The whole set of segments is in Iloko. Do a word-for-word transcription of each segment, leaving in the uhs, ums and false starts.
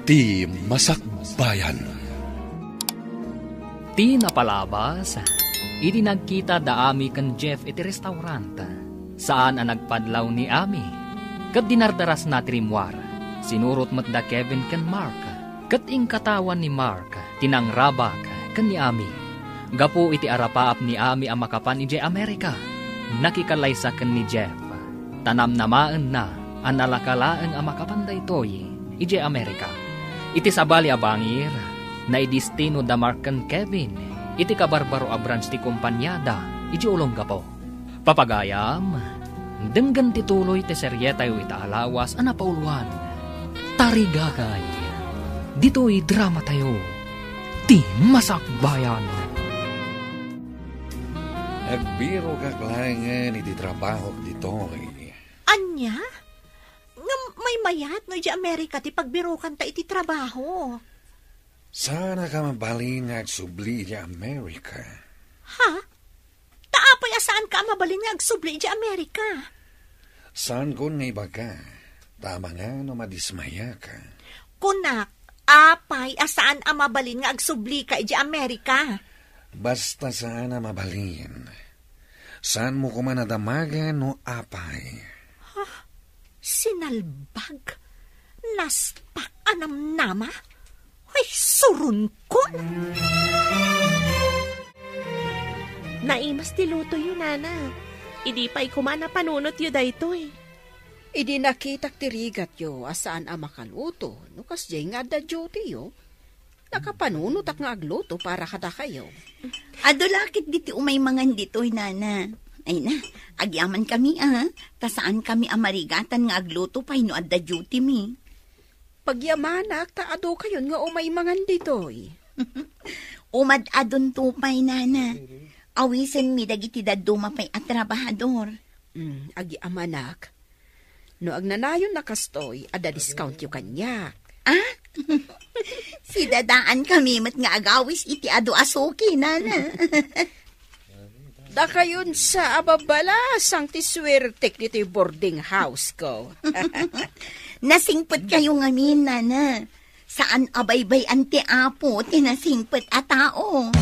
Ti Masakbayan. Ti napalabas, idi nagkita da Ami ken Jeff iti restaurant, saan a nagpadlaw ni Ami, ket dinardarasna ti rimmuar. Sinurot met da Kevin ken Mark, ket inkatawa ni Mark ti nangrabak ken ni Ami. Gapu iti arapaap ni Ami a makapan idiay Amerika, nakikallaysa ken ni Jeff. Ta namnamaenna a nalaka laeng a makapan daytoy idiay Amerika. Iti sabali a bangir, naidestino da Mark ken Kevin iti kabarbaro a branch ti kompaniada idiay Olongapo. Papagayam, denggen ti tuloy ti serietayo ita a lawas a napauluan. Tarigagay, ditoy dramatayo, Ti Masakbayan. Nagbirokak laengen iti trabahok ditoy. Ania? Ngem maymayat no idiay Amerika ti pagbirokanta iti trabaho? Saanak a mabalin nga agsubli idiay Amerika. Ha? Ta apay a saanka a mabalin nga agsubli idiay Amerika? Saankon nga ibaga, ta amangan no madismayaka. Kunak, apay a saan a mabalin nga agsublika idiay Amerika? Basta saan a mabalin. Saanmo koma a damagen no apay. Sinalbag? Naspak a namnama? Ay, suronkon! Naimas ti lutoyo, Nana. Idi pay koma napanunotyo daytoy. Idi nakitak ti rigatyo a saan a makaluto, no kasdiay nga adda dutyo, nakapanunotak nga agluto para kadakayo. Adu la ket diti umay mangan ditoy, Nana. Ay na, agyamankami, a, ta saankami a marigatan nga agluto pay no adda duty mi. Pagyamanak ta adukayon nga umay mangan ditoy. Umad-adunto pay, Nana. Awisenmi dagiti dadduma pay a trabahador. Mm, agyamanak. No agnanayon a kastoy, adda discountyo kaniak. Ah? Sidadaankami met nga agawis iti adu a suki, Nana. Dakayon sa a babalasang ti suertek ditoy boarding house ko. Nasingpetkayo ngamin, Nana. Saan a baybay-an ti Apo ti nasingpet a tao.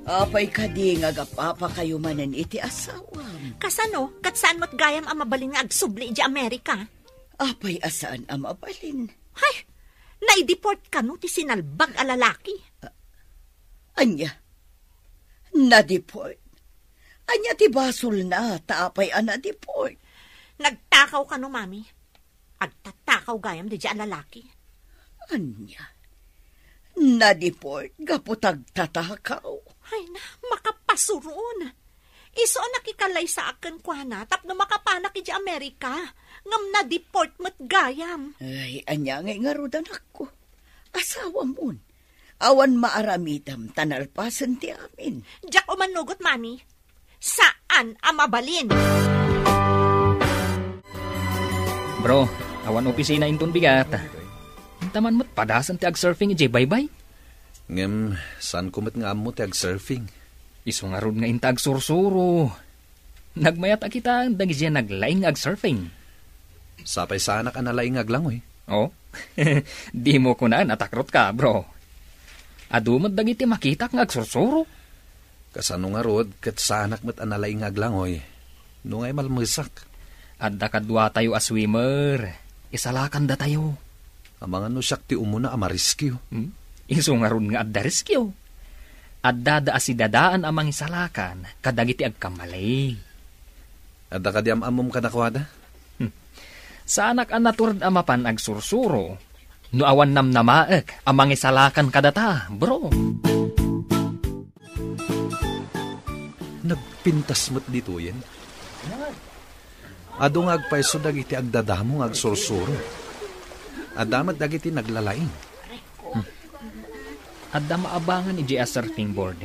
Apay kadi nga agapapakayo manen iti asawam? Kasano? Ket saan met gayam a mabalin nga agsubli idiay Amerika? Apay a saan a mabalin? Hay! Naideport kano ti sinalbag a lalaki? A-, ania? Nadeport? Ania ti basolna ta apay a nadeport? Nagtakaw kano, Mami. Agtatakaw gayam daydiay a lalaki. Ania? Nadeport gapu ta agtatakaw? Ay na, makapasuron. Isu a nakikallaysaak kenkuana tapno makapanak idiay Amerika, ngem nadeport met gayam. Ay, ania ngay ngarud, anakko? Asawamon. Awan maaramidem ta nalpasen ti amin. Diak umanugot, Mami. Saan a mabalin. Bro, awan opisina inton bigat. Inta man met padasen ti agsurfing idiay baybay. Ngem, saanko met nga ammo ti agsurfing. Isu ngarud nga inta agsursuro. Nagmayat a kitaen dagidiay naglaing nga agsurfing. Sapay saanak a nalaing nga aglangoy. Oh? Dimo kunaen a takrotka, bro. Adu met dagiti makitak nga agsursuro. Kasano ngarud ket saanak met a nalaing nga aglangoy, no ngay malmesak? Adda kaduatayo a swimmer. Isalakandatayo. Amangan no siak ti umuna a mariskiw. Hmm? Isu ngarud nga adda riskiw. Addada a sidadaan a mangisalakan kadagiti agkamali. Adda kadi am-ammom kadakuada? Hmm. Saanak a natured a mapan agsursuro no awan namnamaek a mangisalakan kadata, bro. Nagpintas met ditoyen. Adu nga agpayso dagiti agdadamo nga agsursuro. Adda met dagiti naglalaing. Hmm. Adda maabangan idiay a surfing board.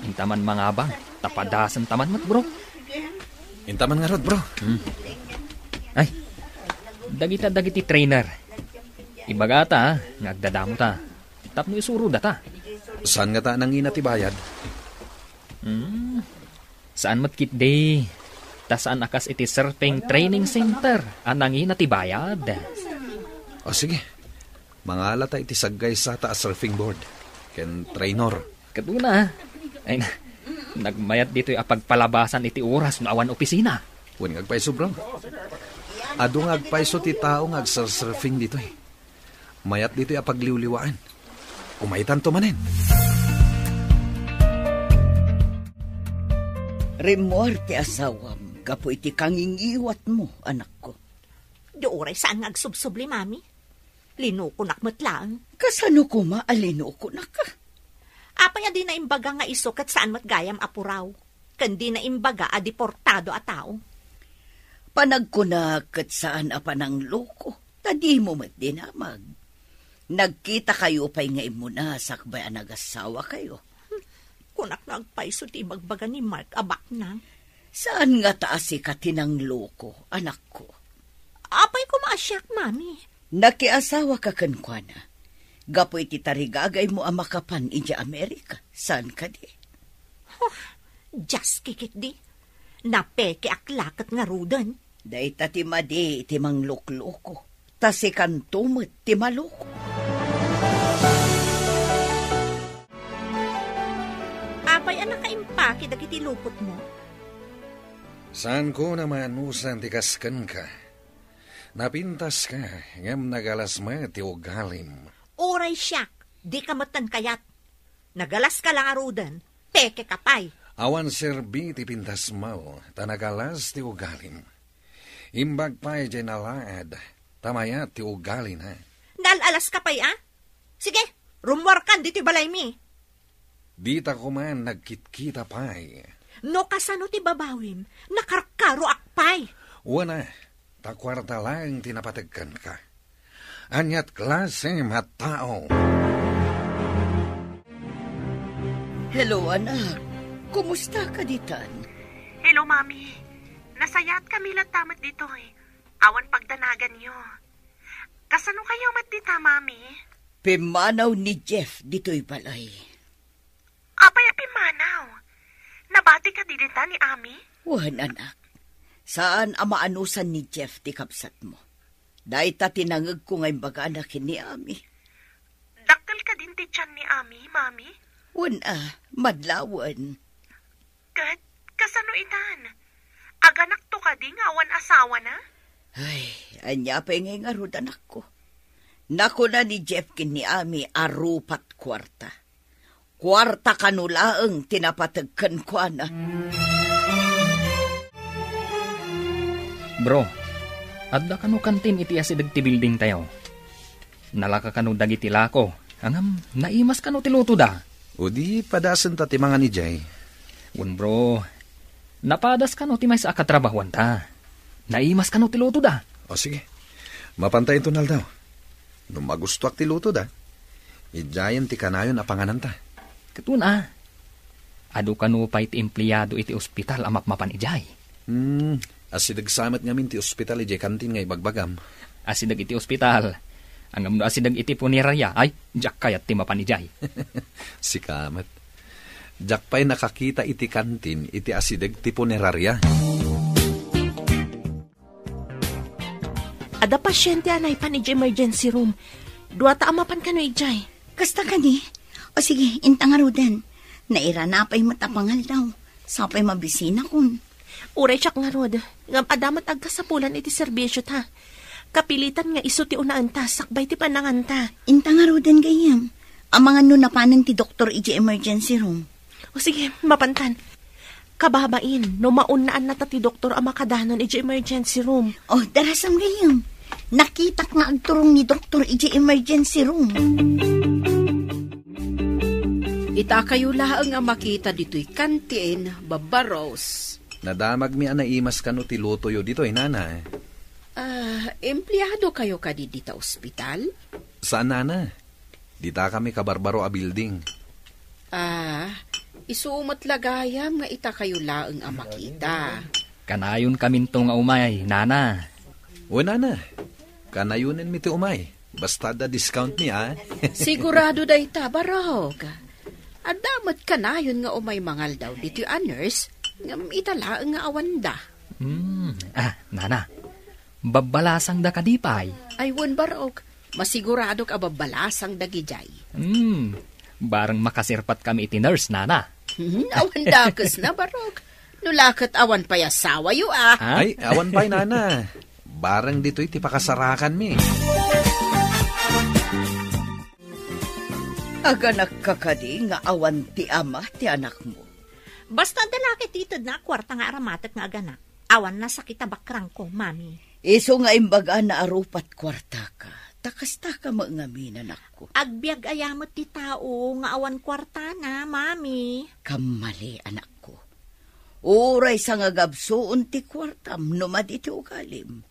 Inta man mangabang, ta padasenta man met, bro. Inta man ngarud, bro. Hmm. Ay, dagita dagiti trainer. Ibagata, ha, nga agdadamota. Tapno isurodata. Saan ngata nangina ti bayad? Hmm. Saan met ketdi? Ta saan a kas iti surfing training center a nangina ti bayad. O sige, mangalata iti saggaysata a surfing board ken trainer. Kaduna, ay na, nagmayat ditoy a pagpalabasan iti oras no awan opisina. Wen nga agpayso, bro. Adu nga agpayso ti tao nga agsursurfing ditoy. Mayat ditoy a pagliwliwaan. Umaytanto manen. Rimmuar ti asawam gapu iti kangingiwatmo, anakko. Di uray saan nga agsubsubli, Mami. Linukonak met laeng. Kasano koma a linukonak? Apay a dina imbaga nga isu ket saan met gayam a puraw, ken dina imbaga a deportado a tao? Panagkunak ket saan a panangloko, ta dimo met dinamag. Nagkitakayo pay nga immuna sakbay a nagasawakayo. Kunak nga agpayso ti ibagbaga ni Mark a baknang. Saan ngata a sika ti nangloko, anakko? Apay koma a siak, Mami? Nakiasawaka kenkuana gapu iti tarigagaymo a makapan idiay Amerika, saan kadi? Huh, dias kikitdi. Napekeak la ket ngaruden. Dayta ti madi iti manglukloko, ta sikanto met ti maloko. Apay a nakaimpake dagiti lupotmo? Saanko a maanusan ti kas kenka. Napintaska, ngem nagalas met ti ugalim. Uray siak, dika met kayat. Nagalaska la ngaruden, pekeka pay. Awan serbi ti pintasmo, ta nagalas ti ugalim. Imbag pay diay nalaad, ta mayat ti ugalina. Naal-alaska pay, a? Sige, rummuarkan ditoy balaymi. Dita koma nagkitkita pay. No kasano ti babawim, nakarkaroak pay. Wen a, ta kuarta laeng ti napateg kenka. Aniat klasem a tao? Hello, anak. Kumusta ka ditan? Hello, Mami. Nasayaat kami latta met ditoy. Awan pagdanaganyo. Kasano kayo met dita, Mami? Pimmanaw ni Jeff ditoy balay. Apay a pimmanaw? Nabati kadi dita ni Ami? Wen, anak. Saan a maanusan ni Jeff ti kabsatmo. Dayta ti nangegko nga imbagana ken ni Ami. Dakkel kadin ti tian ni Ami, Mami? Wen a, madlawen. Ket kasano itan? Aganakto kadi nga awan asawana? Ay, ania pay ngay ngarud, anakko? Nakuna ni Jeff ken ni Ami a rupat kuarta. Kuarta kano laeng ti napateg kenkuana. Bro, adda kano kantin iti asideg ti building tayo? Nalaka kano dagiti lako, ngem naimas kano ti lutoda? O di padasenta ti mangan idiay. Wen, bro, napadas kano ti maysa a katrabahuanta? Naimas kano ti lutoda? O sige, mapanta inton aldaw. No magustoak ti lutoda, idiayen ti kanayon a pangananta. Ket wen a, adu kano pay ti empleado iti ospital a mapmapan idiay? Hmm, asideg sa met ngamin ti ospital idiay kantin nga ibagbagam. Asideg iti ospital. Ngem no asideg iti punerarya, ay, diak kayat ti mapan idiay. Sika met. Diak pay nakakita iti kantin iti asideg ti punerarya. Adda pasiente a naipan idiay emergency room. Duata a mapan kano idiay. Kasta kadi? O sige, inta ngaruden. Nairana pay met a pangaldaw. Sa pay mabisinakon. Uray siak ngarud, ngem adda met agkasapulan iti serbisiota. Kapilitan nga isu ti unaenta, sakbay ti pananganta. Inta ngaruden gayyem. Amangan no napanen ti doktor idiay emergency room. O sige, mapantan. Kababain, no maunnaannata ti doktor a makadanon idiay emergency room. O, darasam gayyem. Nakitak nga agturong ni doktor idiay emergency room. Ita kayo laeng a makita ditoy kantin, Baba Rose. Nadamagmi a naimas kano ti lutoyo ditoy, nana. Ah, empleado kayo kadi dita ospital? Saan, nana. Dita kami kabarbaro a building. Ah, isu met la gayam nga ita kayo laeng a makita. Kanayon kaminto nga umay, nana. O, nana. Kanayonenmi ti umay. Basta adda discount mi, a? Sigurado dayta, Barok. Adda met kanayon nga umay mangaldaw ditoy a nurse, ngem ita laeng nga awanda. Hmm, ah, nana, babbalasangda kadi pay? Ay, wen, Barok. Masiguradok a babbalasang dagidiay. Hmm, bareng makasirpat kami iti nurse, nana. Hmm, awan dakes na, Barok. No la ket awan pay asawayo, ah. Ha? Ay, awan pay, nana. Bareng ditoy ti pakasarakanmi. Aganakka kadi nga awan ti ama ti anakmo? Basta adda la ket itedna a kuarta nga aramatek nga aganak. Awan nasakit a bakrangko, Mami. Isu nga imbaga na a rupat kuartaka. Ta kastaka met ngamin, anakko. Agbiag aya met ti tao nga awan kuartana, Mami. Kammali, anakko. Uray sangagabsuon ti kuartam no madi ti ugalim.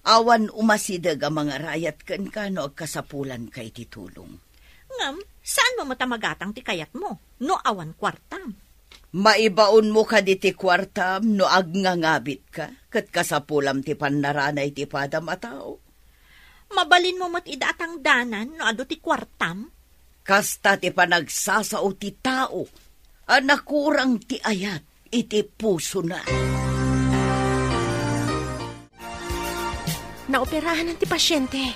Awan umasideg a mangarayat kenka no agkasapulanka iti tulong. Ngem, saanmo met a magatang ti kayatmo no awan kuartam? Maibaonmo kadi ti kuartam no agngangabitka ket kasapulam ti pannaranay ti padam a tao? Mabalinmo met ida a tangdanan no adu ti kuartam? Kasta ti panagsasao ti tao a nakurang ti ayat iti pusona. Naoperahan ti pasiente.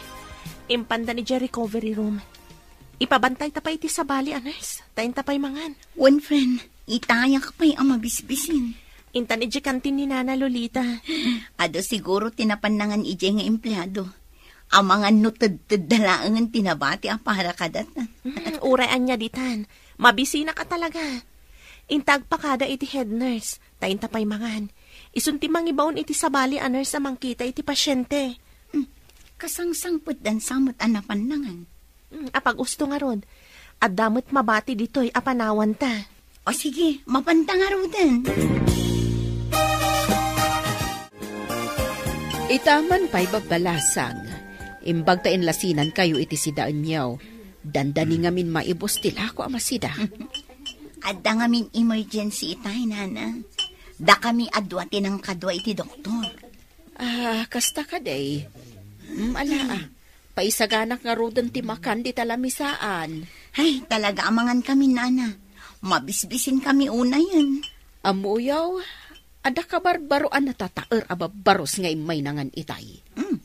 Impanda idiay recovery room. Ipabantayta pay iti sabali a nurse. Ta inta pay mangan. Wen, friend, itayak pay a mabisbisin. Intan idiay kantin ni Nana Lolita. Adu siguro ti napannangan idiay nga empleado. Amangan no tedtedda laengen ti nabati a para kadata. Mm, uray ania ditan. Mabisinak a talaga. Inta agpakada iti head nurse, ta inta pay mangan. Isun ti mangibaon iti sabali a nurse a mangkita iti pasiente. Hmm, kasangsangpetdan sa met a napannangan. Hmm, apag-usto ngarud, adda met mabati ditoy a panawanta. O sige, mapanta ngaruden. Ita man pay babbalasang, imbag ta inlasinankayo iti sidaenyo, dandani ngamin maibus ti lako a masida. Adda ngamin emergency itay, nana. Dakami a dua ti nangkadua iti doktor. Ah, kasta kadi. Mm, ala, ah. Paisaganak ngaruden ti makan dita lamisaan. Ay, talaga amangan kami, nana. Mabisbisin kami unayen. Ammoyo, adda kabarbaro a natataer a babbarus nga immaynangan itay. Hmm.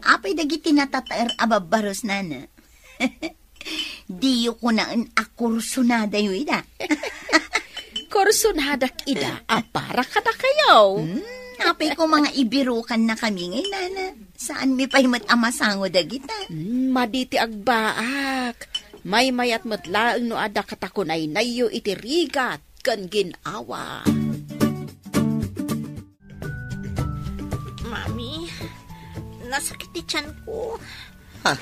Apay dagiti natataer a babbarus, nana? Diyo kunaen a kursunadayo ida. Kursunadak ida a para kadakayo. Hmm, apay ko mga ibirukan na kami ngay, nana. Saanmi pay met a masango dagita? Hmm, madi ti agbaak. Maymayat met laeng no adda katakunaynayyo iti rigat ken gin-awa. Mami, nasakit ti tiyanko. Ha?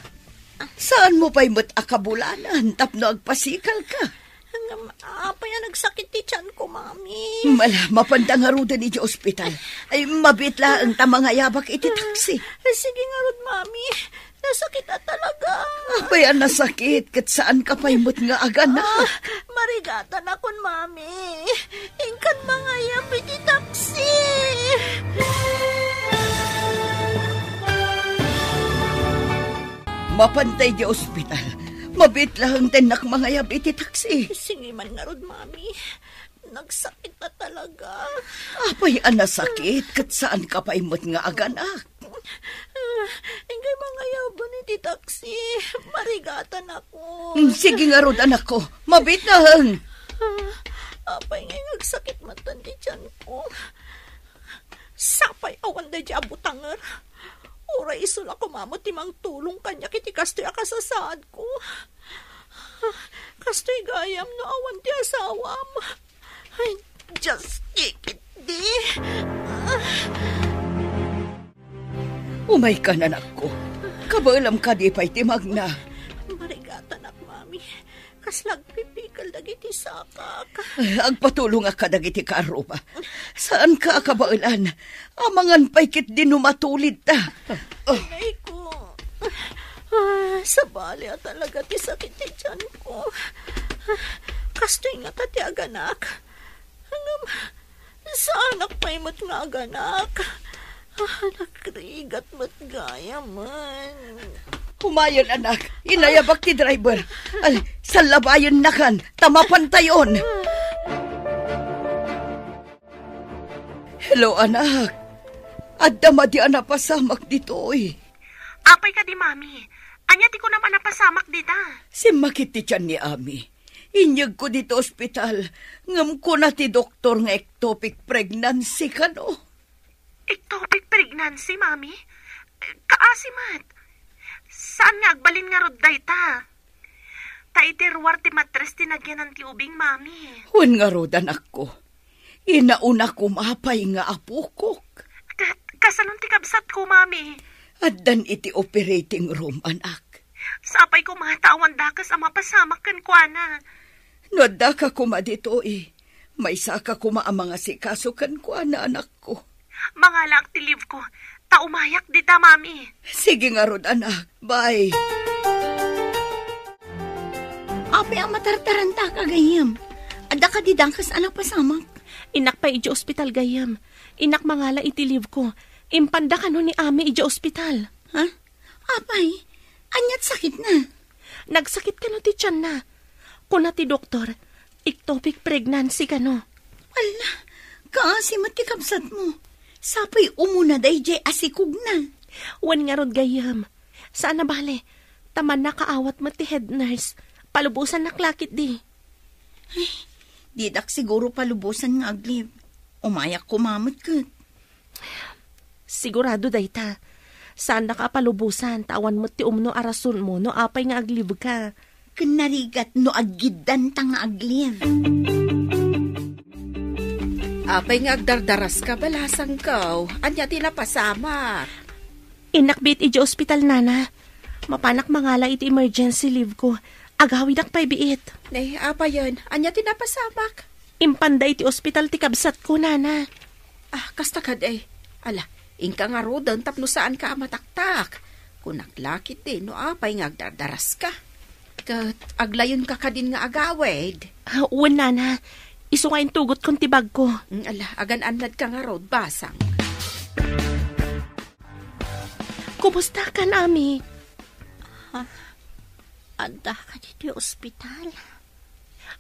Saanmo pay met a kabulanan tapno agpasikalka? Ngem, apay a nagsakit ti tiyanko, Mami? Mala, mapanda ngaruden iti ospital. Ay, mabiit laeng ta mangayabak iti taksi. Ay, sige ngarud, Mami. Nasakit a talaga. Apay a nasakit, ket saanka pay met nga aganak? Ah, marigatanakon, Mami. Inkan mangayab iti taksi. Mapantay di ospital. Mabiit laeng tennak mangayab iti taksi. Sige man ngarud, Mami. Nagsakit na talaga. Apay a nasakit, ket saanka pay met nga aganak? Ah, inggay mangayaban iti taksi. Marigatanakon. Mm, sige ngarud, anakko. Mabiit laeng. Ah, apay ngay nagsakit met ti tiyanko. Sapay awan daydi a butanger. Uray isu la koma met ti mangtulong kaniak iti kastoy a kasasaadko. Kastoy gayam no awan ti asawam. Ay, Dios, kikit di. Umaykan, anakko. Kabaelam kadi pay ti magna. Marigatanak, Mami. Kasla agpipikel dagiti sakak. Agpatulongak kadagiti kaarruba. Saanka a kabaelan. Amangan pay ketdi no matulidta. Ay ko. Ah, sabali a talaga ti sakit ti tiyanko. Kastoy ngata ti aganak. Ngem, saanak pay met nga aganak. Ah, nakrigat met gayamen. Umayen, anak. Inayabak ti driver. Ay, sallabayennakan, ta mapantayon. Hello, anak. Adda madi a napasamak ditoy. Apay kadi, Mami? Ania ti kunam a napasamak dita? Simmakit ti tiyan ni Ami. Inyegko dito ospital, ngem kuna ti doktor nga ectopic pregnancy kano. Ectopic pregnancy, Mami? Kaasi met. Saan nga agbalin ngarud dayta? Ta iti ruar ti matres ti nagyanan ti ubing, Mami. Wen ngarud, anakko. Inauna koma pay nga apokok. Ket kasanon ti kabsatko, Mami? Addan iti operating room, anak. Sapay koma ta awan dakes a mapasamak kenkuana. No addaka koma ditoy, maysaka koma a mangasikaso kenkuana, anakko. Mangalaak ti leave ko, ta umayak dita, Mami. Sige ngarud, anak. Bye. Apay a matartaranta ka, gayyem? Adda kadi dakes a napasamak? Innak pay idiay ospital, gayyem. Innak mangala iti leave ko. Impanda kano ni Ami idiay ospital. Ha? Apay, aniat sakitna? Nagsakit kano ti tianna. Kuna ti doktor, ectopic pregnancy kano. Ala, kaasi met ti kabsatmo. Sapay umuna daydiay a sikogna. Wen ngarud, gayyem. Saan a bale, ta mannakaawat met ti head nurse. Palubosannak la ketdi. Ay, didak siguro palubosan nga agleave. Umayak koma met ket. Sigurado dayta. Saannak a palubosan, ta awan met ti umno a rasonmo no apay nga agleave ka. Ken narigat no aggiddanta nga agleave. Apay nga agdardaras ka, balasangko? Ania ti napasamak? Innak biit idiay ospital, nana. Mapanak mangala iti emergency leave ko. Agawidak pay biit. Ne, apayen, ania ti napasamak? Impanda iti ospital ti kabsatko, nana. Ah, kasta kadi. Ala, inka ngaruden tapno saanka a mataktak. Kunak la ketdi no apay nga agdardaras ka. Ket aglayonka kadin nga agawid? Ah, wen, nana. Isu nga intugotkon ti bagko. Mm, ala, agan-annadka ngarud, basang. Kumusta kan, Ami? Ha? Addaka ditoy ospital?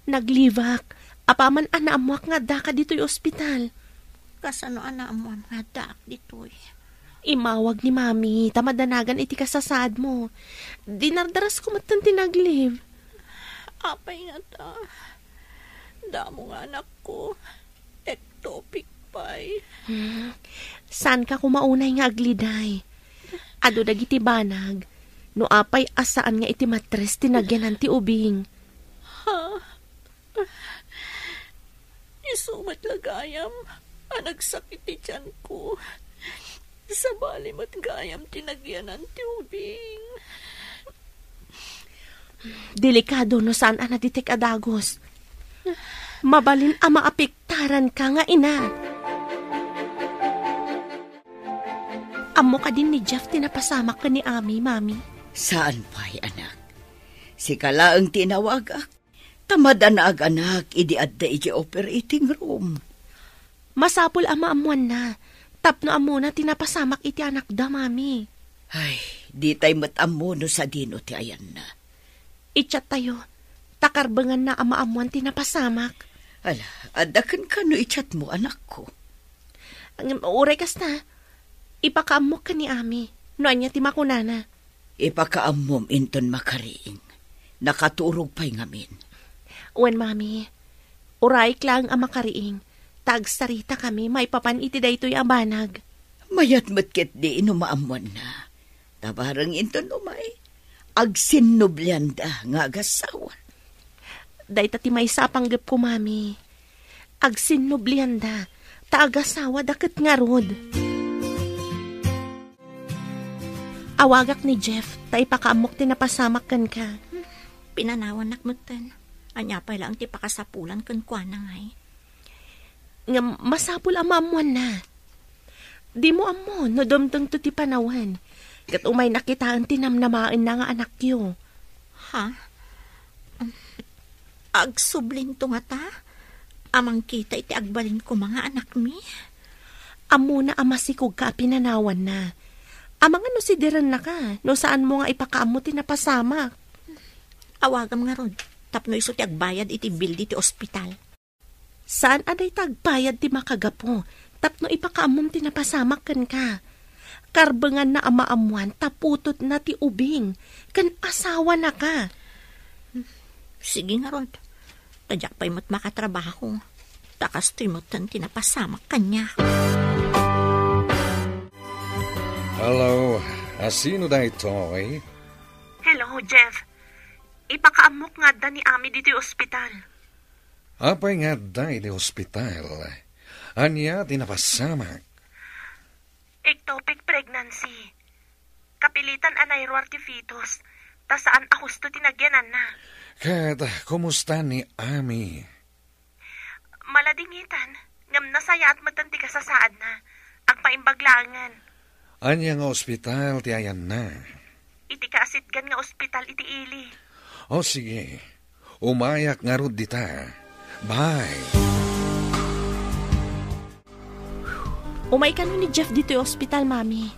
Naglibak. Apaman a naammoak nga addaka ditoy ospital. Kasano a naammoam nga addaak ditoy? Immawag ni Mami, ta madanagan iti kasasaadmo. Dinardarasko metten ti naglib. Apay ngata? Damo nga anakko. Ectopic pay. Hmm. Saanka koma unay nga agliday. Adu dagiti banag, no apay a saan nga iti matres ti nagyanan ti ubing. Ha? Isu met la gayam a nagsakit ti tianko. Sabali met gayam ti nagyanan ti ubing. Delikado no saan a naditek a dagus. Mabalin a maapektaranka nga ina. Ammo kadin ni Jeff ti napasamak ken ni Ami, Mami? Saan pay, anak. Sika laeng ti inawagak. Ta madanagan idi adda iti operating room. Masapul a maammoanna, tapno ammona ti napasamak iti anakda, Mami. Ay, ditay met ammo no sadino ti ayanna. I-chat tayo, ta karbenganna a maammoan ti napasamak. Ala, adda kenka no i-chatmo, anakko. Ngem uray kasta, ipakaammok ken ni Ami, no ania ti makunana. Ipakaammom inton makariing. Nakaturog pay ngamin. Wen, Mami, urayek laeng a makariing, ta agsaritakami maipapan iti daytoy a banag. Mayat met ketdi no maammoanna. Ta bareng inton umay, agsinnublianda nga agasawa. Dayta ti maysa a panggepko, Mami. Agsinnublianda, ta agasawada ket ngarud. Awagak ni Jeff, ta ipakaammok ti napasamak kenka. Pinanawannak metten. Ania pay laeng ti pakasapulan kenkuana ngay? Ngem masapul a maammoanna. Dimo ammo no dumtengto ti panawen, ket umayna kitaen ti namnamaenna nga anakyo. Ha? Agsublinto ngata a mangkita iti agbalin koma nga anakmi? Ammona a masikogka a pinanawanna. Amangan no sidirennaka no saanmo nga ipakaammo ti napasamak. Awagam ngarud, tapno isu ti agbayad iti bill diti ospital. Saan a dayta agbayad ti makagapu, tapno ipakaammom ti napasamak kenka. Karbenganna a maammoan ta putotna ti ubing ken asawanaka. Sige ngarud, ta diak pay met makatrabaho. Ta kastoy metten ti napasamak kaniak. Hello, a sino daytoy? Hello, Jeff. Ipakaammok nga adda ni Ami ditoy ospital. Apay nga adda iti ospital? Ania ti napasamak? Ectopic pregnancy. Kapilitan a nairuar ti fetus, ta saan a husto ti nagyananna. Ket kumusta ni Ami? Maladingitan, ngem nasayaat metten ti kasasaadna. Agpaimbag laengen. Ania nga ospital ti ayanna? Iti kaasitgan nga ospital iti ili. O sige, umayak ngarud dita. Bye. Umay kano ni Jeff ditoy ospital, Mami.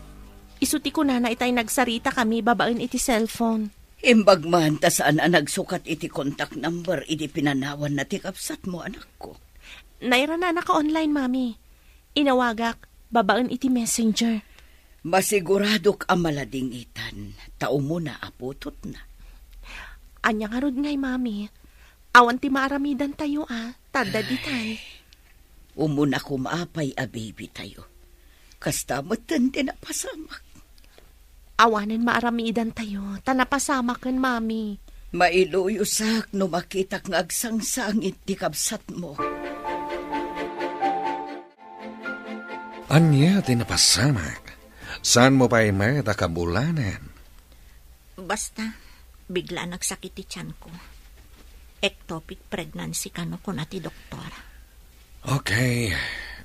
Isu ti kunana itay nagsaritakami babaen iti cellphone. Imbag man ta saan a nagsukat iti contact number idi pinanawanna ti kabsatmo, anakko. Nairana a naka-online, Mami. Inawagak babaen iti messenger. Masiguradok a maladingitan ta umuna a putotna. Ania ngarud ngay, Mami? Awan ti maaramidantayo a, ta adda ditan. Umuna koma pay a baby tayo. Kasta metten ti napasamak. Awanen maaramidantayo, ta napasamaken, Mami. Mailuyosak no makitak nga agsangsangit ti kabsatmo. Ania ti napasamak? Saanmo pay met a kabulanen? Basta, bigla a nagsakit ti tianko. Ectopic pregnancy kano kuna ti doktor. Okay,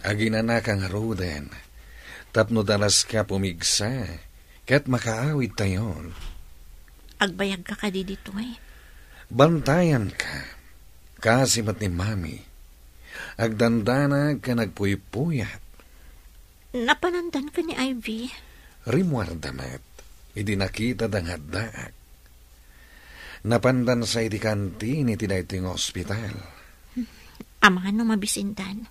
aginanaka ngaruden. Tapno dalaska pumigsa, ket makaawidtayon. Agbayagka kadi ditoy? Bantayanka. Kaasi met ni Mami. Agdandanag ken agpuypuyat. Napanandan ken ni Ivy? Rimmuarda met, idi nakitada nga addaak. Napandansa iti kantin iti daytoy nga ospital. Amangan no mabisindan.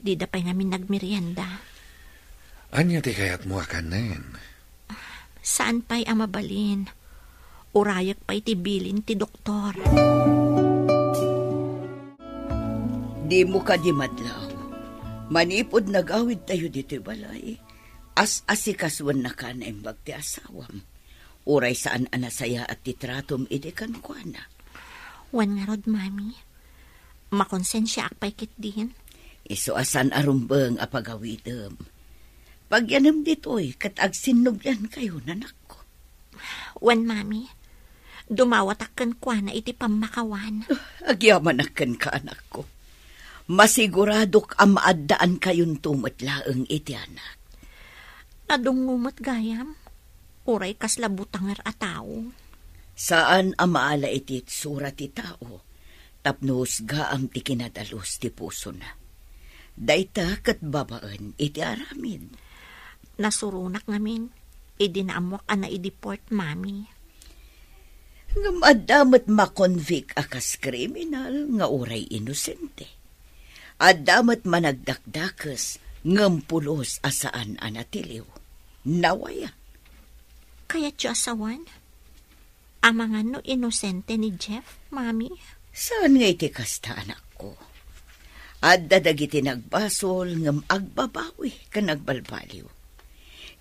Dida pay ngamin nagmerienda. Ania ti kayatmo a kanen? Saan pay a mabalin. Urayek pay ti bilin ti doktor. Dimo kadi madlaw. Manipud nagawidtayo ditoy balay, as-asikasuennaka a naimbag ti asawam. Uray saan a nasayaat ti tratom idi kenkuana. Wen ngarud, Mami. Makonsensiaak pay ketdin. Isu a saan a rumbeng a pagawidem. Pagyanem ditoy ket agsinnubliankayon, anakko. Wen, Mami. Dumawatak kenkuana iti pammakawan. Agyamanak kenka, anakko. Masiguradok a maaddaankayon met laeng iti anak. Nadungngo met gayam. Uray kasla butanger a tao. Saan a maala iti itsura ti tao tapno husgaam ti kinadalus ti pusona. Dayta ket babaen iti aramid. Nasuronak ngamin idi naammoak a naideport, Mami. Ngem adda met makonvict a kas kriminal nga uray inosente. Adda met managdakdakes ngem pulos a saan a natiliw. Nawaya. Kayatyo a sawen? Amangan no inosente ni Jeff, Mami? Saan nga iti kasta, anakko. Adda dagiti nagbasol ngem agbabawi ken agbalbaliw.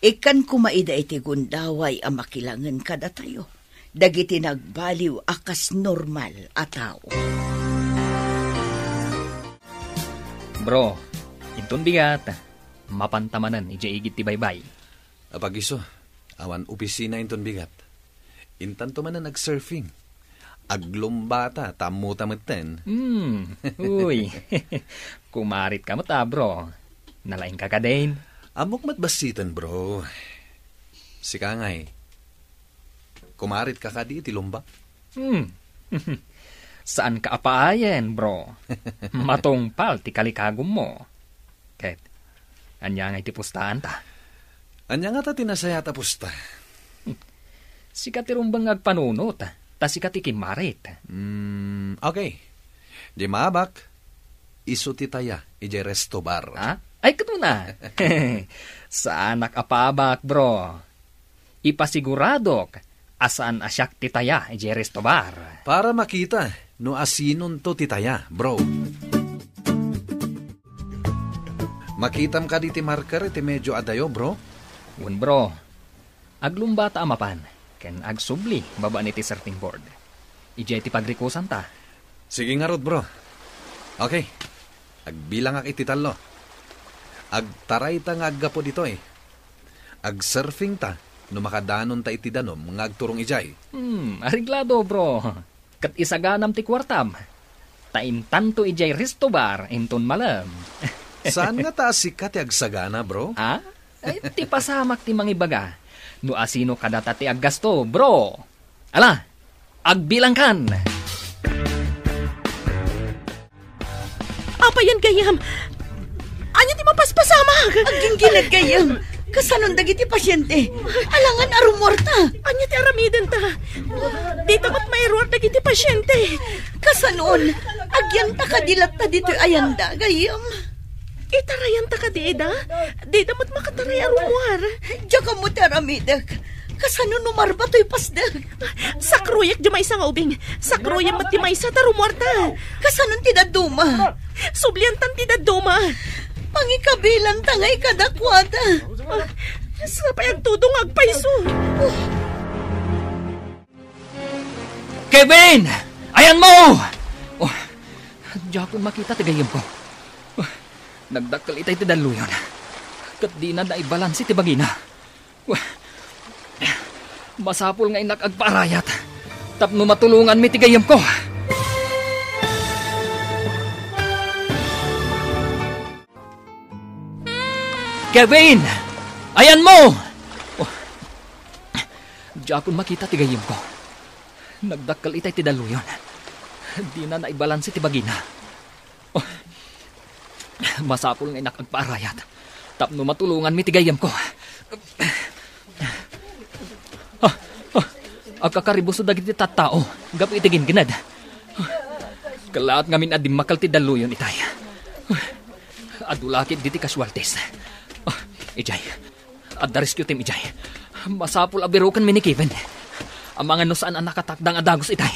Ikkan koma ida iti gundaway a makilangen kadatayo dagiti nagbaliw a kas normal a tao. Bro, inton bigat, mapanta manen idiay igid ti baybay. Apagiso, awan opisina inton bigat. Intanto manen ag-surfing. Aglumbata, ta ammota metten. Hmm, uy. Kumarit ka met, a, bro. Nalaing ka kadin? Ammok met bassiten, bro. Sika ngay, kumarit ka kadi iti lumba? Hmm. Saan ka apaayen, bro. Matungpal ti kalikagummo. Ket, ania nga iti pustaanta? Ania ngata ti nasayaat a pusta? Sika ti rumbeng nga agpanunot, ta sika ti kimmarit. Hmm, okay. Di maabak, isu ti taya, idiay resto bar. Ha? Ay, ket una. Saanak a paabak, bro. Ipasiguradok a saan a siak ti taya idiay resto bar. Para makita no asinonto ti taya, bro. Makitam kadi ti marker iti medio adayo, bro? Wen, bro. Aglumbata a mapan, ken agsubli babaen iti surfing board. Idiay ti pagrikosanta. Sige ngarud, bro. Okay. Agbilangak iti tallo. Agtarayta nga aggapu ditoy. Agsurfingta no makadanonta iti danum nga agturong idiay. Hmm, areglado, bro. Ket isaganam ti kuartam. Ta intanto idiay resto bar inton malem. Saan ngata a sika ti agsagana, bro? Ah? Ay, ti pasamak ti mangibaga. No asino kadata ti aggasto, bro. Ala, agbilangkan. Apayen, gayyem. Ania ti mapaspasamak? Agginggined, gayyem. Kasanon dagiti pasiente? Alangan a rumuarta. Ania ti aramidenta? Dita met mairuar dagiti pasiente. Kasanon? Agyanta kadi latta ditoy ayanda, gayyem? Itarayanta kadi ida? Dida met makataray a rumuar. Diak ammo ti aramidek. Kasano no marba toy pasdek? Sakroyek di maysa nga ubing. Sakroyem met di maysa ta rumuarta. Kasano ti dadduma? Subliantan ti dadduma. Pangikabilanta nga ikadakuada. Ah, sapay agtudong nga agpayso. Kevin! Ayanmo! Oh, diakon makita ti gayyemko. Oh, nagdakkel itay ti dalluyon. Ket dina naibalansi ti bagina. Masapul nga innak agpaarayat tapno matulonganmi ti gayyemko. Kevin! Ayanmo! Oh. Diakon makita ti gayyemko. Nagdakkel itay ti dalluyon. Dina naibalansi ti bagina. Oh. Masapul nga innak agpaarayat tapno matulonganmi ti gayyemko. Ah, ah, agkakaribuso dagiti tattao gapu iti gingined. Kellaat ngamin a dimmakkel ti dalluyon itay. Adu la ketdi ti casualties. Ah, idiay. Adda rescue team idiay. Masapul a birukenmi ni Kevin. Amangan no saan a nakatakdang a dagus itay.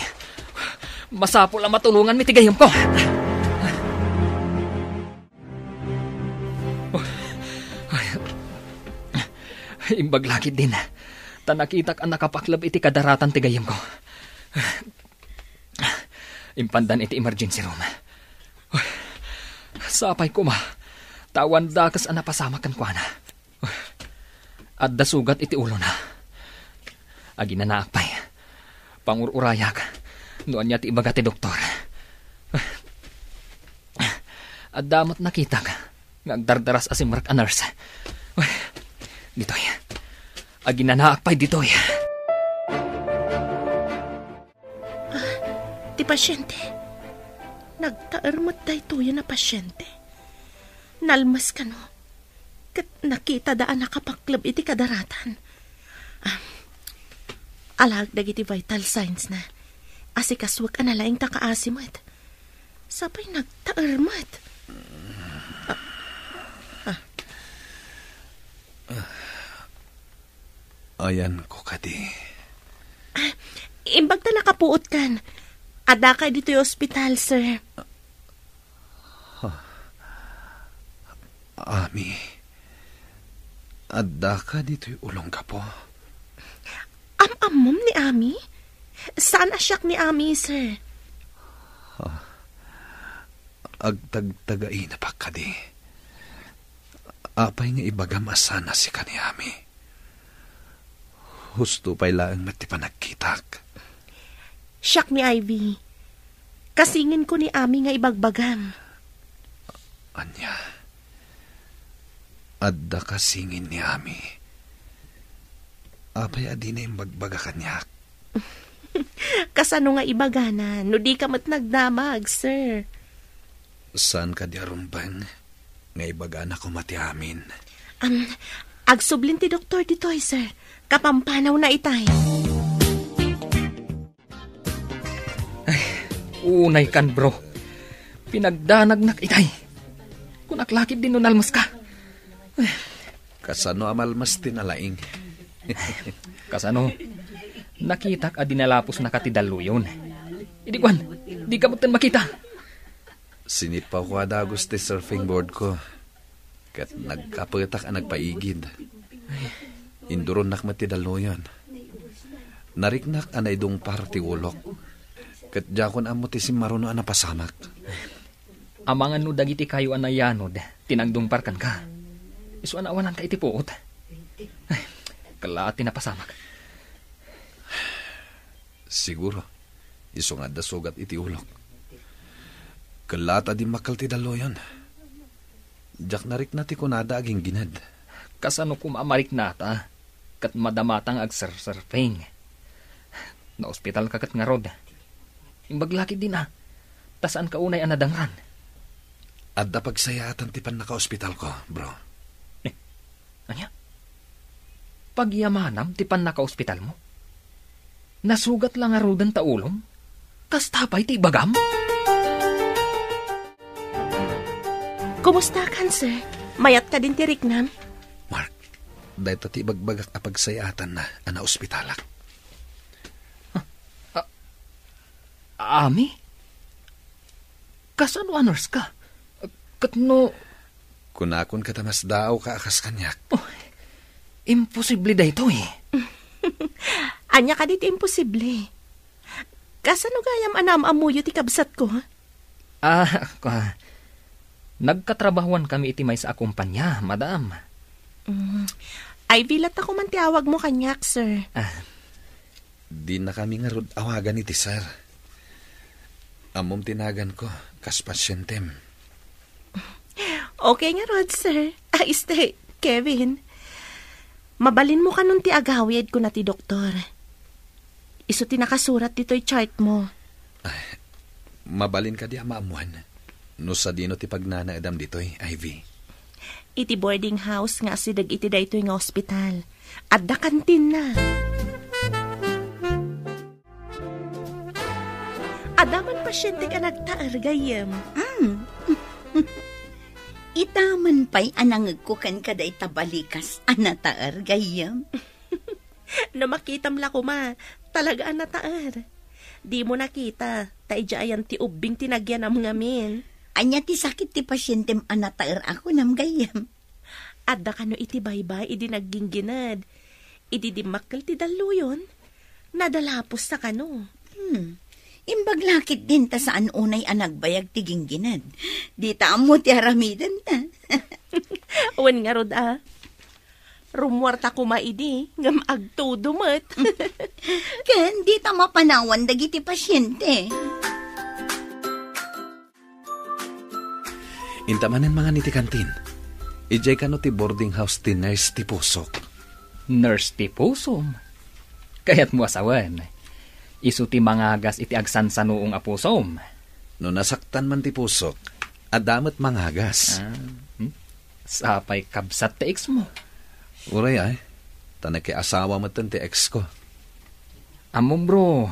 Masapul a matulonganmi ti gayyemko. Imbag la ketdin, ta nakitak a nakapakleb iti kadaratan ti gayyemko. Impandan iti emergency room. Sapay koma, ta awan dakes a napasamak kenkuana. Adda sugat iti ulona. Aginanaak pay. Pangur-urayak no ania ti ibaga ti doktor. Adda met nakitak nga agdardaras a simrek a nurse. Ditoy. Aginanaak pay ditoy. Ah, ti pasiente. Nagtaer met daytoyen a pasiente. Nalmes kano. Ket nakitada a nakapakleb iti kadaratan. Ah, alaek dagiti vital signs na. Asikasuek a nalaing ta kaasi met. Sapay nagtaer met. Ah, ah. Ayanko kadi. Ah, imbag ta nakapuotkan. Addaka ditoy ospital, sir. Ami, addaka ditoy ulong gapu? Am-ammom ni Ami? Saan a siak ni Ami, sir. Ah, agtagtagaina pa kadi. Apay nga ibagam a saan a sika ni Ami? Husto pay laeng met ti panagkitak. Siak ni Ivy. Kasinginko ni Ami nga ibagbagam. Ania? Adda kasingin ni Ami. Apay a dina imbagbaga kaniak? Kasano nga ibagana no dika met nagdamag, sir? Saan kadi a rumbeng nga ibagana koma ti amin? Am, agsublin ti doktor ditoy, sir. Kapampanawna itay. Ay, unay kan, bro. Pinagdanagnak itay. Kunak la ketdin no nalmeska. Kasano a malmas ti nalaing? Kasano? Nakitak a dinalapos na ka ti dalluyon. Idi kuan, di ka metten makita. Sinippawko a dagus ti surfing board ko, ket nagkapetak a nagpaigid. Induronnak met ti dalluyon. Nariknak a naidungpar ti ulok, ket diakon ammo ti simmaruno a napasamak. Amangan no dagiti kayo a nayanod ti nagdungpar kenka. Isu a naawananka iti puot. Ay, kella ti napasamak. Siguro, isu nga adda sugat iti ulok. Kella ta dimmakkel ti dalluyon. Diak narikna ti kunada a ginggined. Kasano koma a mariknata? Ket madamata nga agserserfing. Naospitalka ket ngarud. Imbag la ketdin a, ta saanka unay a nadangran. Adda pagsayaatan ti pannakaospitalko, bro. Eh, ania? Pagyamanam ti pannakaospitalmo? Nasugat la ngaruden ta ulom? Kasta pay ti ibagam? Kumusta kan, sir? Mayat kadin ti riknam? Mark, dayta ti ibagbagak a pagsayaatanna a naospitalak. Ah, ah, Ami? Kasano a nurse ka? Ket no Kunakon ket a masdaawka a kas kaniak. Oh, imposible daytoy. Ania kadi ti imposible? Kasano gayam a naam-ammoyo ti kabsatko? Ah, ka-, nagkatrabahuan kami iti maysa a kumpanya, madam. Mm. Ivy latta koma ti awagmo kaniak, sir. Ah, dinakami ngarud awagan iti sir. Ammom ti naganko, kas pasientem. Okay ngarud, sir. Ah, este, Kevin. Mabalinmo kanon ti agawid, kuna ti doktor. Isu ti nakasurat ditoy chartmo. Ay, mabalin kadi a maammuan no sadino ti pagnanaedam ditoy, Ivy? Iti boarding house nga asideg iti daytoy nga ospital, adda kantinna. Adda man pasiente a nagtaer, gayyem. Mm. Ita man pay a nangegko kenka dayta balikas a nataer, gayyem. No makitam la koma, talaga a nataer. Dimo nakita, ta idiay ayan ti ubbing ti nagyanam ngamin. Ania ti sakit ti pasientem a nataer a kunam, gayyem? Adda kano iti baybay idi nagginggined. Idi dimmakkel ti dalluyon, nadalapos sa kano. Hmm. Imbag la ketdin ta saan unay a nagbayag ti ginggined. Dita ammo ti aramidenta. Wen ngarud a. Rummuarta koma idi, ngem agtudo met. Ken dita mapanawan dagiti pasiente. Inta manen mangan iti kantin. Idiay kano ti boarding house ti nurse ti pusok. Nurse ti pusom? Kayatmo a sawen, isu ti mangagas iti agsansanuong a pusom. No nasaktan man ti pusok, adda met mangagas. Ah, hmm? Sapay kabsat ti ex mo. Uray ay, ta nakiasawa metten ti ex ko. Ammom, bro,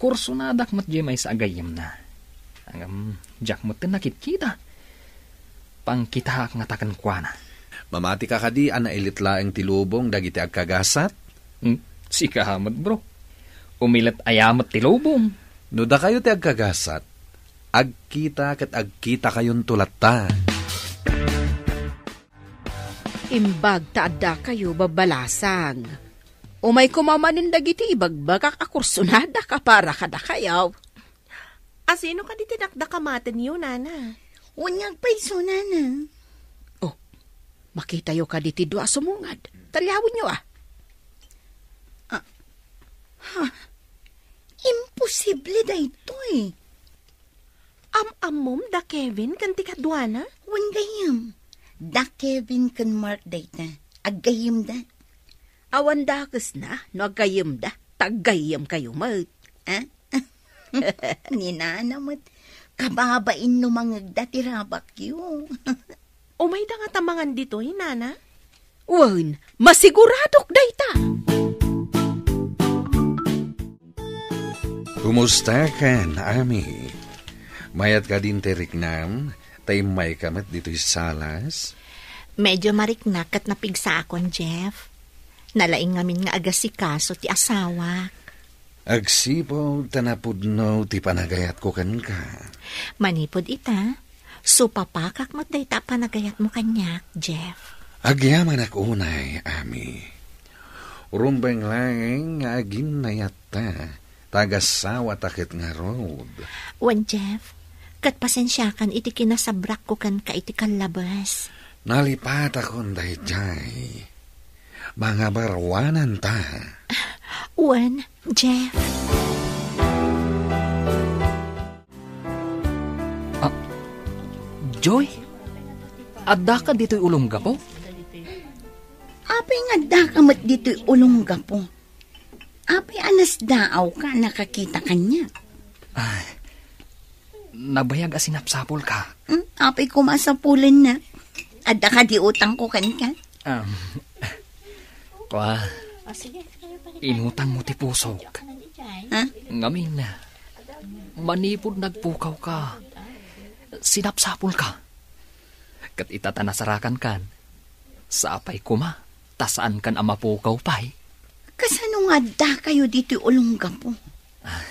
kursonadak met diay maysa a gayyemna. Ngem, diak met nakitkita. Pangkitaak ngata kenkuana. Mamati ka kadi a nailit laeng ti lubong dagiti agkagasat? Hmm, sika met, bro. Umilet aya met ti lubong. No dakayo ti agkagasat, agkita ket agkitakayonto latta. Imbag ta addakayo babbalasang. Umay koma manen dagiti ibagbagak a kursonadak a para kadakayo. A sino kadi ti dakdakamatenyo, nana? Wen nga agpayso, nana. Oh, makitayo kadi ti dua a sumungad. Taliawenyo, a. Ah, ha? Imposible daytoy. Am-ammom da Kevin ken ti kaduana? Wen gayyem, da Kevin ken Mark dayta. Aggayyemda. Awan dakesna no aggayyemda, ta aggayyemkayo met. Ah? Ni nana met, kababain no mangegda ti rabakyo. Umayda ngata mangan ditoy, nana? Wen, masiguradok dayta. Kumusta kan, Ami? Mayat kadin ti riknam, ta immayka met ditoy salas? Medyo mariknak ket napigsaakon, Jeff. Nalaing ngamin nga agasikaso ti asawak. Agsipud ta napudno ti panagayatko kenka. Manipud ita, supapakak met dayta a panagayatmo kaniak, Jeff. Agyamanak unay, Ami. Rumbeng laeng nga aginnayatta, ta agasawata ket ngarud. Wen, Jeff, ket pasensiakan iti kinasabrakko kenka iti kallabes. Nalipatakon daydiay. Mangabarwananta. Wen, Jeff. Ah, Joy? Addaka ditoy ulonggapo? Apay nga addaka met ditoy ulonggapo? Apay a nasdaawka a nakakita kaniak? Ay, nabayag a sinapsapulka. Hmm, apay koma a sapulennak? Adda kadi utangko kenka? Um, kua, inutangmo ti pusok. Ha? Ngamin, manipud nagpukawka, sinapsapulka. Ket ita ta nasarakankan, sapay koma ta saankan a mapukaw pay. Kasano nga addakayo ditoy ulonggapo? Ah,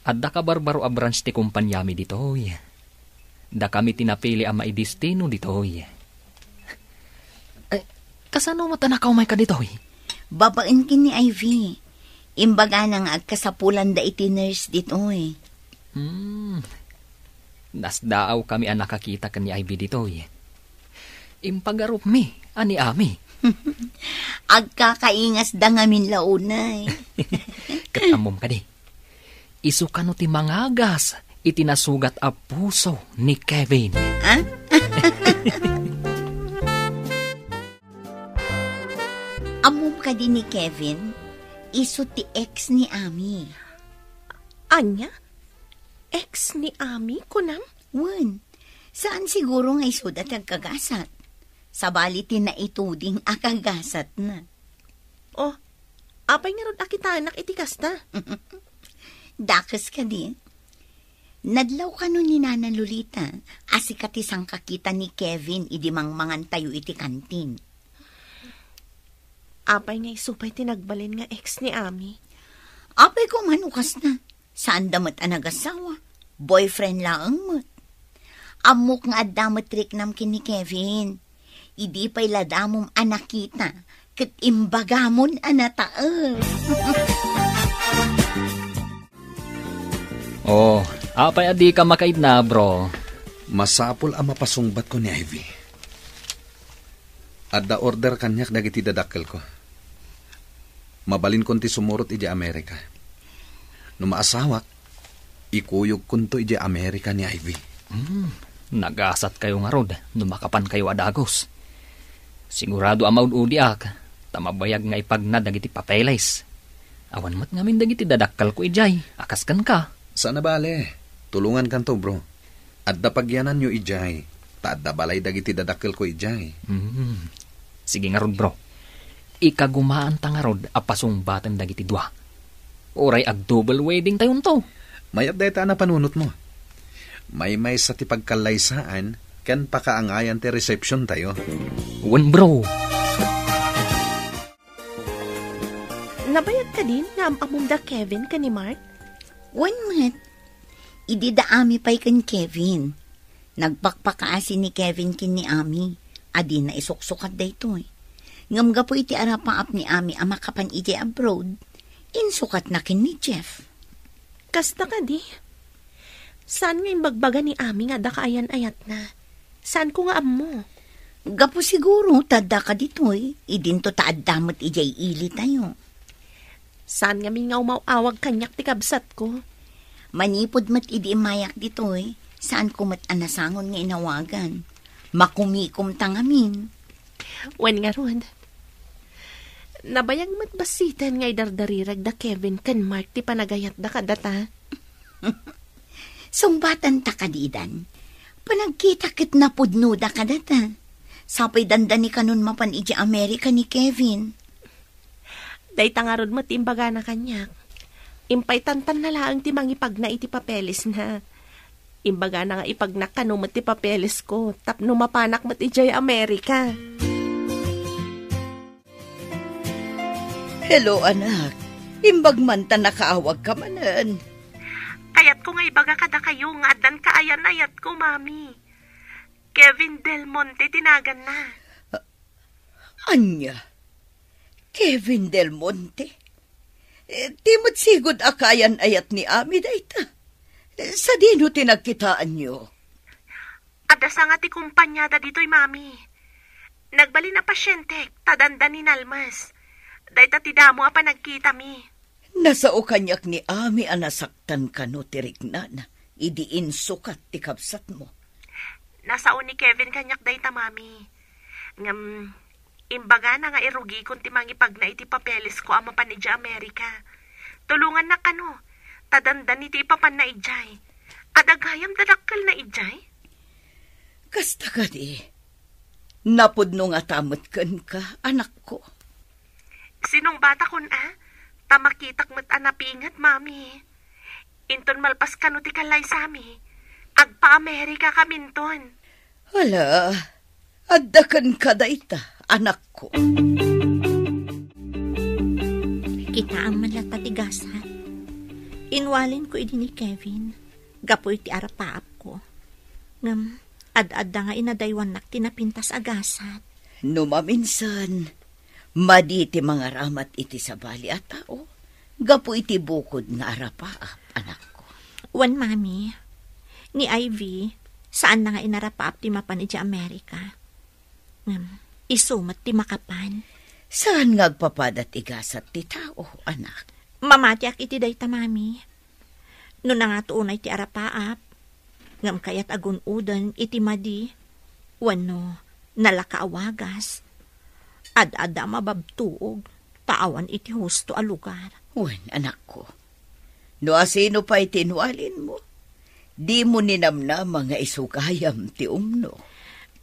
adda kabarbaro a branch ti kompaniami ditoy. Dakami ti napili a maidestino ditoy. Eh, kasano met a nakaumayka ditoy? Babaen ken ni Ivy. Imbagana nga agkasapulanda iti nurse ditoy. Hmm. Nasdaawkami a nakakita ken ni Ivy ditoy. Impagarupmi a ni Ami. Agkakaingasda ngamin la unay. Ket ammom kadi, isu kano ti mangagas iti nasugat a puso ni Kevin. Ha? Ammom kadi ni Kevin, isu ti ex ni Ami. Ania? Ex ni Ami, kunam? Wen, saan siguro nga isuda ti agkagasat. Sabali ti naituding a kagasatna. Oh, apay ngarud a kitaenak iti kasta? Dakes kadi. Nadlaw kano ni Nana Lolita a sika ti sangkakita ni Kevin idi mangmangantayo iti kantin. Apay nga isu pay ti nagbalin nga ex ni Ami? Apay koma no kasta. Saanda met a nagasawa. Boyfriend laeng met. Ammok nga adda met riknam ken ni Kevin. Idi pay la damom a nakita, ket imbagamon a nataeng. Oh, apay a dika makaidna, bro? Masapul a mapasungbatko ni Ivy. Adda order kaniak dagiti dadakkelko. Mabalinkon ti sumurot idiay Amerika. No maasawak, ikuyogkonto idiay Amerika ni Ivy. Hmm, nagasatkayo ngarud no makapankayo a dagus. Sigurado a maud-udiak, ta mabayag nga ipagna dagiti papeles. Awan met ngamin dagiti dadakkelko idiay, a kas kenka. Saan a bale, tulongankanto, bro. Adda pagyananyo idiay, ta adda balay dagiti dadakkelko idiay. Hmm. Sige ngarud, bro. Ikagumaanta ngarud a pasungbaten dagiti dua. Uray ag-double wedding tayonto. Mayat dayta a napanunotmo. Maymaysa ti pagkallaysaan ken pakaangayan ti resepsiontayo. Wen, bro. Nabayag kadin nga am-amom da Kevin ken ni Mark? Wen met. Idi da Ami pay ken Kevin. Nagpakpakaasi ni Kevin ken ni Ami a dina isuksukat daytoy. Ngem gapu iti arapaap ni Ami a makapan idiay abroad, insukatna ken ni Jeff. Kasta kadi? Saan nga imbagbaga ni Ami nga adda kaayan-ayatna? Saanko nga ammo. Gapu siguro ta adda kaditoy, idinto ta adda met idiay ilitayo. Saan ngamin nga umaw-awag kaniak ti kabsatko? Manipud met idi immayak ditoy, saanko met a nasangon nga inawagan. Makumikomta ngamin. Wen ngarud, nabayag met bassiten nga idardarirag da Kevin ken Mark ti panagayatda kadata. Sungbatanta kadi, Dan. Panagkita ket napudnoda kadata. Sapay dandani kanon mapan idiay Amerika ni Kevin. Dayta ngarud met ti imbagana kaniak. Impay tantanna laeng ti mangipagna iti papelesna. Imbagana nga ipagnak kano met ti papeles ko tapno mapanak met idiay Amerika. Hello, anak. Imbag man ta nakaawag ka manen. Kayatko nga ibaga kadakayo nga addan kaayan-ayatko, Mami. Kevin Del Monte ti naganna. Ania? Kevin Del Monte? Eh, ti met sigud a kaayan-ayat ni Ami dayta. Eh, sadino ti nagkitaanyo? Adda sanga ti kompaniada ditoy, Mami. Nagbalin a pasientek, ta dandani nalmes. Dayta ti damo a panagkitami. Nasao kaniak ni Ami a nasaktan kano ti riknana idi insukat ti kabsatmo. Nasao ni Kevin kaniak dayta, Mami. Ngem, imbagana nga irugikon ti mangipagna iti papeles ko a mapan idiay Amerika. Tulonganna kano, ta dandani ti ipapanna idiay. Adda gayam dakkelna idiay? Kasta kadi, napudno ngata met kenka, anakko. Sinungbatakon a, ta makitak met a napinget, Mami. Inton malpas kano ti kallaysami, agpa-Amerika kaminton. Ala, adda kenka dayta, anakko. Kitaem man latta ti gasat. Inwalinko idi ni Kevin, gapu iti arapaapko. Ngem, ad-adda nga inadaywannak ti napintas a gasat. No maminsan, madi ti mangaramat iti sabali a tao gapu iti bukod nga arapaap, anakko. Wen, Mami, ni Ivy, saanna nga inarapaap ti mapan idiay Amerika. Ngem, isu met ti makapan. Saan nga agpapada ti gasat ti tao, anak? Mamatiak iti dayta, Mami. No nangatoonay ti arapaap, ngem kayat a gun-oden iti madi, wenno nalaka a wagas, ad-adda a mababtuog, ta awan iti husto a lugar. Wen, anakko, no asino pay ti inwalinmo, dimo ninamnama nga isu gayam ti umno.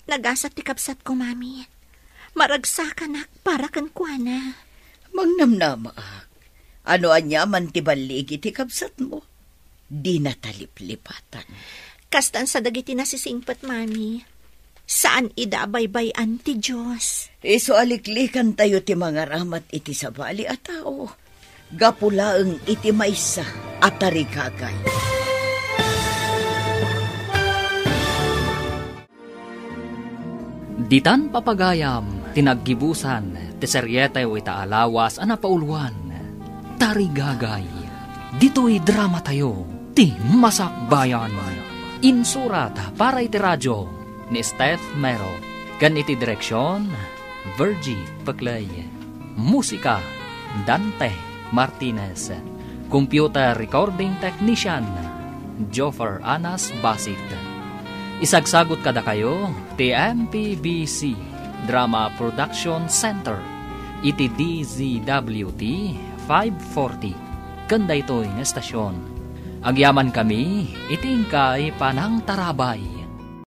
Nagasat ti kabsatko, Mami. Maragsakanak para kenkuana. Mangnamnamaak. Ano aniaman ti balligi ti kabsatmo, dina ta liplipatan. Kastan sa dagiti nasisingpet, Mami. Saan ida a baybay-an ti Dios. Isu a liklikantayo ti mangaramat iti sabali a tao gapu laeng iti maysa a tarigagay. Ditan papagayam ti naggibusan ti serieteyo ita a lawas a napauluan, Tarigagay. Ditoy dramatayo, ti Masakbayan. Insurat para iti radio ni Steph Mero, ken iti direksion, Virgie Peclay. Musika, Dante Martinez. Computer Recording Technician, Joffer Anas Basit. Isagsagut kadakayo ti M P B C Drama Production Center iti D Z W T five forty ken daytoy nga estasion. Agyamankami iti inkay panangtarabay.